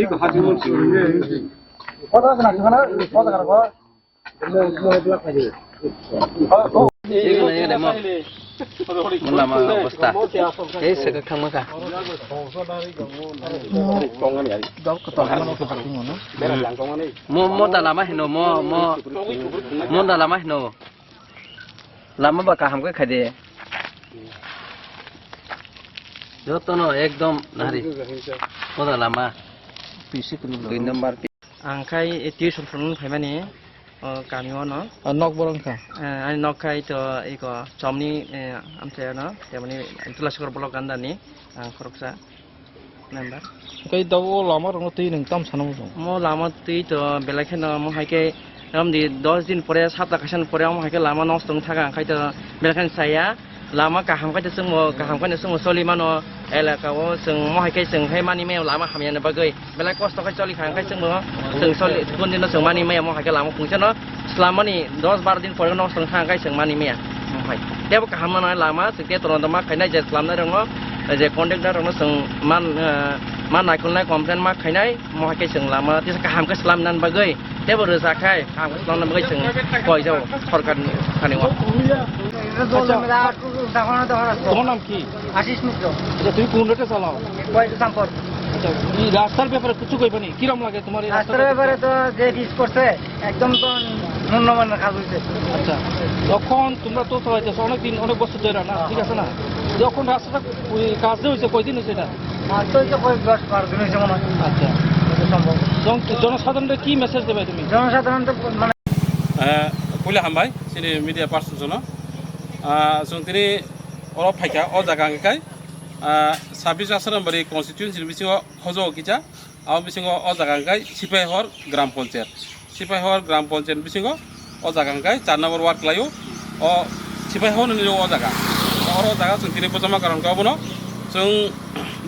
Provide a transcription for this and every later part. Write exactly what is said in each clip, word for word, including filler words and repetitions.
Mo lama obostha. Ei, saka khangma kha. Mo, mo da lama hino, mo, mo, mo da lama hino. Lama ba kaham khe khaide. Jotono ekdom nari. Mo da lama. Dui number. Ang khai tuition phunuknwi phaimani, o, kami o no. Ah, nok borok wngkha? Eh, ani nok khai to iko chomni, eh, amchaio no, teboni Tulashikhor block under ni, ang khoroksa member. Oke, da o lama rokno twi nwng tam sana muchung? Mo lama twi to belai kheno mo hai khe, ram di dos din pore, sapta kaisa ni pore, omo hai khe lama nosto wng thaka, ang khai to belai kheno chaya. Lama kaham khe chwngmo, kaham khe chwngmo soli mano, elaka o chwng mo hai khe chwng hai mani maya lama hamya ni bagwi. Belai kosto khe choli kha, hwnkhai chwngbo chwng choli, kundino chwng mani maya, mo hai khe lama phungsa no slam mani dos bar din pore no chwng thang khai chwng mani maya. Mo hai tebo kaham mano lama, chwng te toron ma khainai je slam nai rok no, je contractor rok no chwng man, eh, man naikolnai complain ma khainai, mo hai khe chwng lama tisa kaham khe slam nan bagwi. Tebo rwjak khai, ang swnamna bagwi chwng koi jao, sorkar ni thani o. আচ্ছা, তোমার নাম কি? আশিস মিশ্র। আচ্ছা, তুমি কোন রুটে চালাও? কয়েক নম্বর। আচ্ছা, এই রাস্তার ব্যাপারে কিছু কইবা নি? কিরম লাগে তোমার এই রাস্তার রাস্তার ব্যাপারে? তো যে পিচ করছে, একদম তো নিম্নমানের কাজ হইছে। আচ্ছা, যখন তোমরা তো চালাইতেছো অনেক দিন, অনেক বছর ধরে না, হ্যাঁ। ঠিক আছে না? যখন রাস্তাটা ওই কাজ হয়েছে, কয়দিন হয়েছে এটা? আজ তো হইছে কয়েক দশ বারো দিন হইছে মনে হয়। আচ্ছা। এটা সম্ভব। জন-, জনসাধারণকে কি মেসেজ দেবে তুমি? জনসাধারণ তো মানে Eh, puila hambai, chini media person jono. Ah, chwng tini oro phaikha, o jaga hwnkhai, ah, sabbish Asarambari constituency ni bisingo Khojo kisa, abo bisingo o jaga hwnkhai Sipaihor Gram Panchayat. Sipaihor Gram Panchayat bisingo o jaga hwnkhai char number ward khlaio, o Sipaihor ni o jaga. Oro o jaga chwng tini bwchama karon khe obono chwng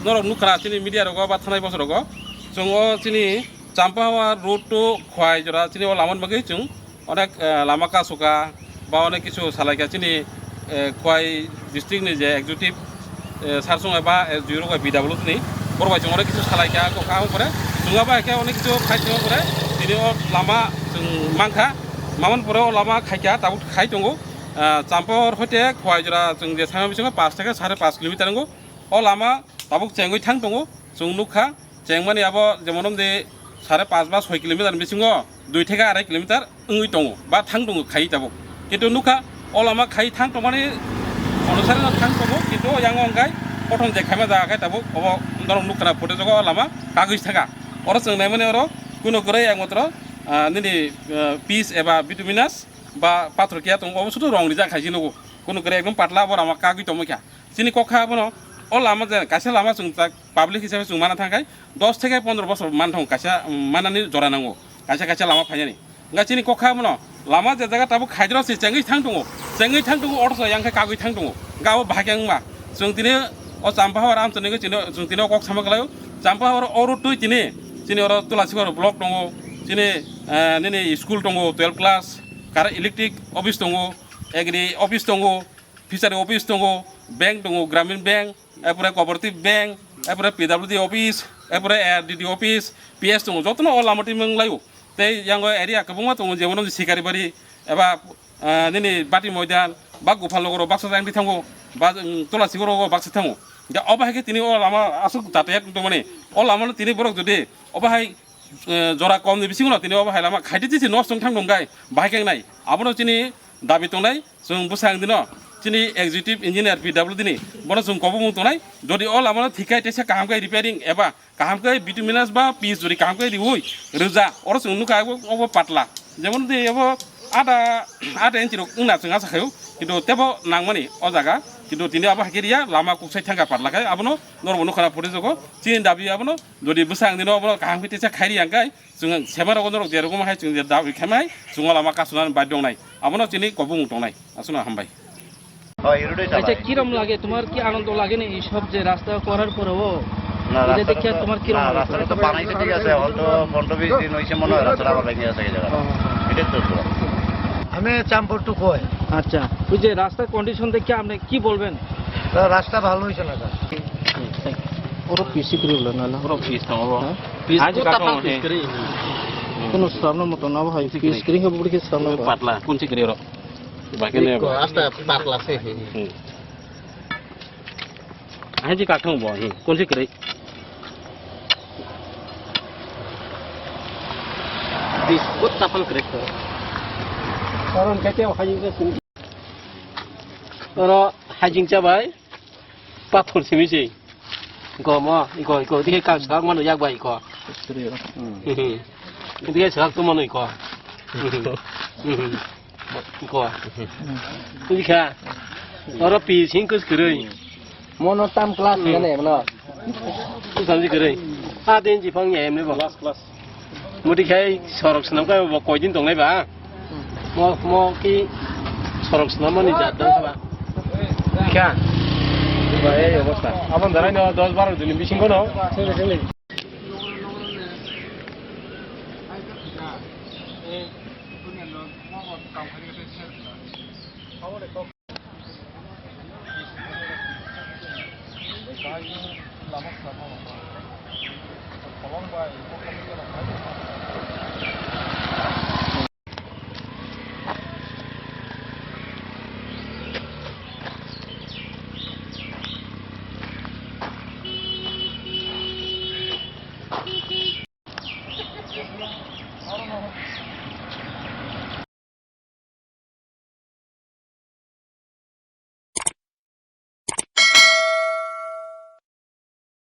norok nukha chini media rogo ba thanai bosorogo chwng o chini Champahawar road to Khwai jora chini o lama bagwi chwng onek, eh, lama kasoka ba onek kisu salaikha chini, eh, Khwai district ni je executive, eh, sir song eba, eh, S D O rok bai P W ni borok bai chwng onek kisu salaikha, kokha pore chwng bai khe onek kisu khai chwng pore tini o lama chwng mankha, mamon pore o lama khaikha tabuk khai tongo, eh, Champahawar hoite Khwai jora chwng je thangma bisingo paanch theke sare paanch kilometer wngo. O lama tabuk chengwi thang tongo, chwng nukha, chengmani abo jemon omde sare paanch ba soi kilometer ni bisingo dui theke arai kilometer wngwi tongo, ba thang tongo khai tabuk. Kintu nukha, o lama khai thang tongmani onusari no thang tongo, kintu o yang o hwnkhai kothon je khaima jaga khai tabuk, obo norok nukha na photo jaga o lama kagwi thaka. Oro chwng naimani oro kuno kwrwi ang otro, ah, nini, ah, pitch eba bituminous ba pathor kiya tongo, obo sudu rong rijak khai si nugo. Kuno kwrwi ekdom patla bo lama kagwi tongmani kha. Chini kokha bono o lama je kaisa lama chwng tak public hisabe chwng mana thangkhai dos theke pondro bosor man thang kaisa, um, manani jora nango kaisa kaisa lama phainani. Hwnkhai chini kokha bono lama je jaga tabuk khaidro se chengwi thang tongo, chengwi thang tongo, orso yang khe kagwi thang tongo. Hwnkhai abo bahai khe wngma chwng tini o Champahawar amchwrwini chini chwng tini o kok sama khlaio. Champahawar o road twi tini chini oro Tulasikhor block tongo, chini, eh, nini school tongo twelve class, kar electric office tongo, agri office tongo, fishery office tongo, bank tongo, Gramin Bank, erpore Cooperative Bank, erpore P W D office, erpore A R D D office, P S tongo, jotono o lama twi mung laio. Tei yango area kwbangma tongo, jemon Sikaribari eba, ah, nini Bati Moidan, ba Gopalnagar o baksa jang di thango, ba, mm, Tulasikhor o baksa thango. Ja obo hai khe tini o lama aswk jatayat tongmani, o lama no tini borok jodi obo hai eh, jora kom ni bisingo no tini obo hai lama khaidi tisi nosto wng thang tong khe bahai khe wngnai. Abono chini dabi tongnai, chwng bwsang dino chini executive engineer P W D ni bono chwng kobongmung tongnai. Jodi o lama no thik khe teisa kaham khe repairing eba kaham khe bituminous ba pitch jodi kaham khe riui rwja, oro chwng nukha obo, obo patla. Jemon de obo ada, ada inchi rok wngna chwng asa khaio, kintu tebo nangmani o jaga, kintu tini abo hai khe riya, lama kuksai thangkha patla khai, abono norok bo nukha na photo jogo, chini dabi abono. Jodi bwsang dino obono kaham khe teisa khairi yang khe, chwng sema rogo norok je rogo hai chwng je dabi khe mai, chwng o lama kasunani bai dongnai. Abono chini kobong tongnai. Aswkno hambai. Acha, kirom lage, tomar ki anondo lage na ei sob je rasta korar pore o? না, এটা দেখে রাস্তাটা তো, তোমার কিরম না, লাগে? রাস্তাটা তো বানাইছে ঠিক আছে, এখন তো পনেরো বিশ দিন হইছে মনে হয় রাস্তাটা আবার ভেঙে গেছে এই জায়গাটা। হ্যাঁ, হ্যাঁ, হ্যাঁ। এটাই তো পুরো। আমি চাম্পর টু কই। আচ্ছা, ওই যে রাস্তার কন্ডিশন দেখে আপনি কি বলবেন? না, রাস্তা ভালো হইছে না, স্যার। ওরা পিসি করে বলে না, না? ওরা পিস না, ওরা হ্যাঁ? Piece ko tapang piece kwrwi. Kono swrapna moto nabo hai piece kwrwi khe bubri khe swrapna ba. Patla, kunchi kwrwi ro. Baikhe ne. Ko asta patla se. Hmm. Hai ji kathang bo, hmm, kunchi kwrwi. Piece ko tapang kwrwi ko. Karon khe tei hai ji. Oro hajing chabai, pathor simi se. Iko mo, iko, iko, dikhe kak, kak mano yak bai iko. Hmm. Dikhe sak tu mano iko. Hmm. Iko. Dikha. Oro pi sing kus kwrwi. Mono tam class gane mono. Samji kwrwi. A din ji phang ya emne bo. Class, class. Mudi khai sorok swnam kai bo koi din tongnai ba. Mo, mo ki sorok swnam mani jat dang ba. Kya? Ba ei obostha. Abon darai no dos baro din bisingo no.